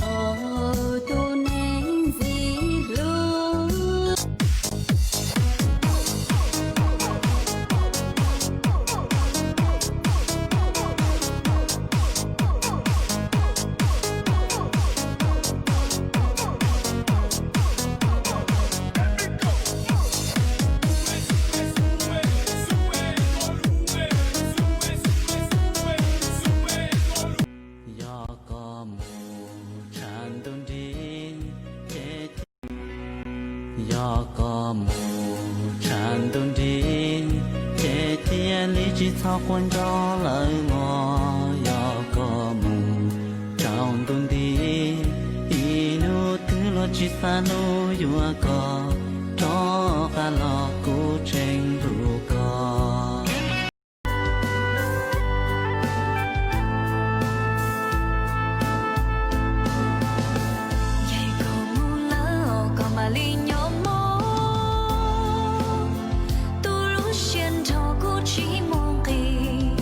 Hauv tus neeg ntxim hlub. Yog koj mus tshav ntuj nrig, ces thiaj, yog koj mus tshav ntuj nrig, ces thiaj li tsis txhob quaj nrov lawm mog. Yog koj mus tsaus ntuj nti, ib hnub twg luag tsis xav hlub yuav koj, rov qab los kuv tseem hlub koj. Yog koj mus lawm koj mam li nyob mog, tus lub siab nrho kuj tsis muaj nqis.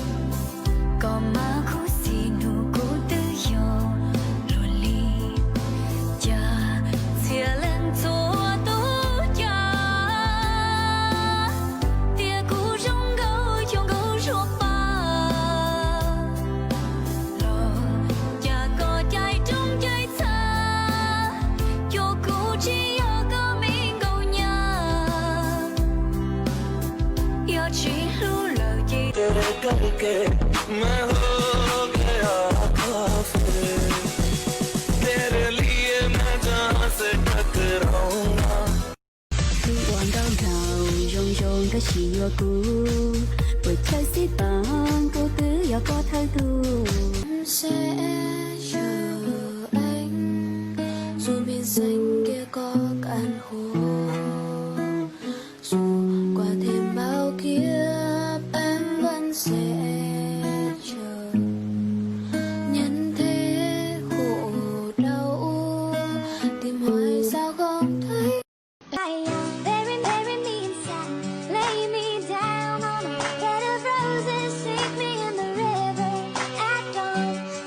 Koj mas khuv xim hnub kuv twb yog luag li, cas txhia leej txhua tus cas, tias kuv zoo nkauj cuag nkauj suab paj los, cas koj cais rooj cais txha, cuag kuv tsis yog koj me nkauj nyab. Yog tsis hlub lawm ces Kuv ua nkauj nraug zoo zoo koj sim yuav kuv, puas chaw xij tas kuv twb yog koj thawj tug. Em sẽ chờ anh, dù miền xanh kia có cạn khô, dù qua thêm bao kiếp em vẫn sẽ chờ. Nhân thế khổ đau, tìm hoài sao không thấy. Bury, bury me inside, lay me down on a bed of roses, sink me in the river at dawn,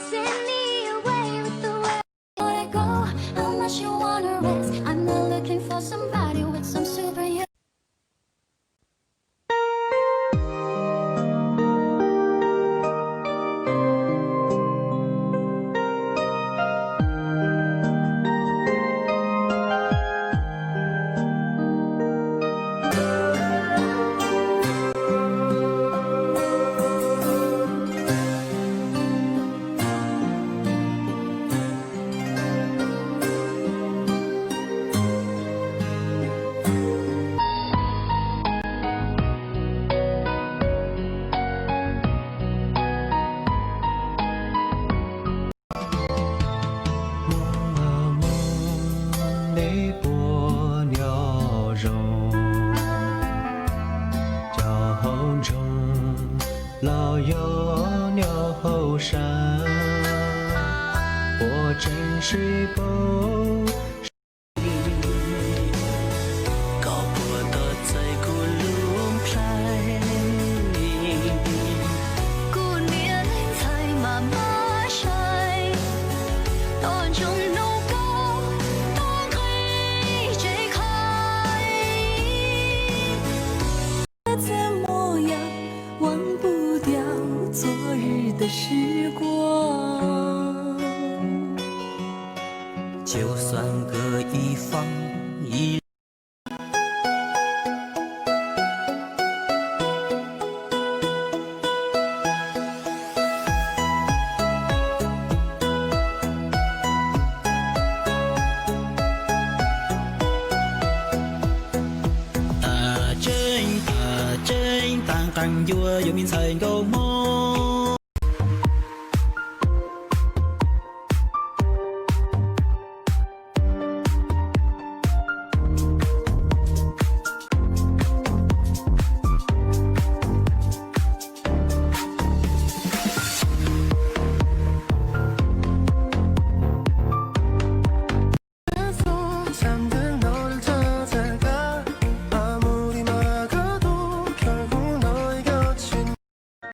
send me away with the world. Let it go, unless you wanna rest. I'm not looking for somebody with some super Moo, moo, neb puas nyob zoo? Cov hauv nroog los yog nyob hauv sab, puas tseem sib paub? Koj puas tau txais kuv lub nplhaib? Kuv niam leej ntxhais mas mab sai, tos ntsoov hnub koj tuaj nqis tsev khaib. 就算隔一方一 Tas tseeb tas tseeb tas nqaa yuav yuav me ntxhais nkauj mog.